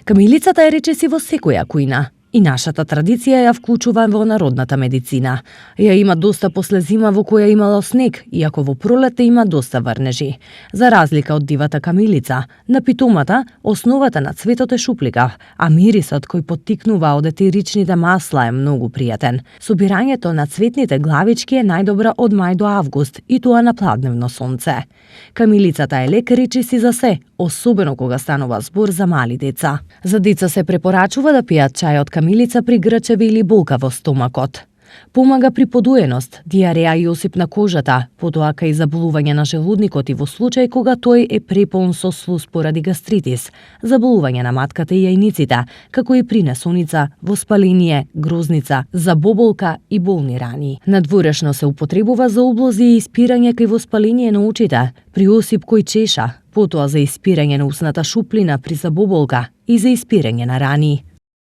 Камилицата е речиси во секоја кујна. И нашата традиција ја вклучува во народната медицина. Ја има доста после зима во која имало снег, иако во пролетта има доста врнежи. За разлика од дивата камилица, на питумата основата на цветот е шупликав, а мирисот кој поттикнува од етеричните масла е многу пријатен. Собирањето на цветните главички е најдобра од мај до август и тоа на пладневно сонце. Камилицата е лек речиси за се, особено кога станува збор за мали деца. За деца се препорачува да пијат чај од камилица при грчеви или болка во стомакот. Помага при подуеност, диареја и осип на кожата, потоа кај заболување на желудникот и во случај кога тој е преполн со слуз поради гастритис, заболување на матката и јајниците, како и при несоница, воспаление, грозница, забоболка и болни рани. Надворешно се употребува за ублози и испирање кај воспаление на очите, при осип кој чеша, потоа за испирање на усната шуплина при забоболка и за испирање на рани.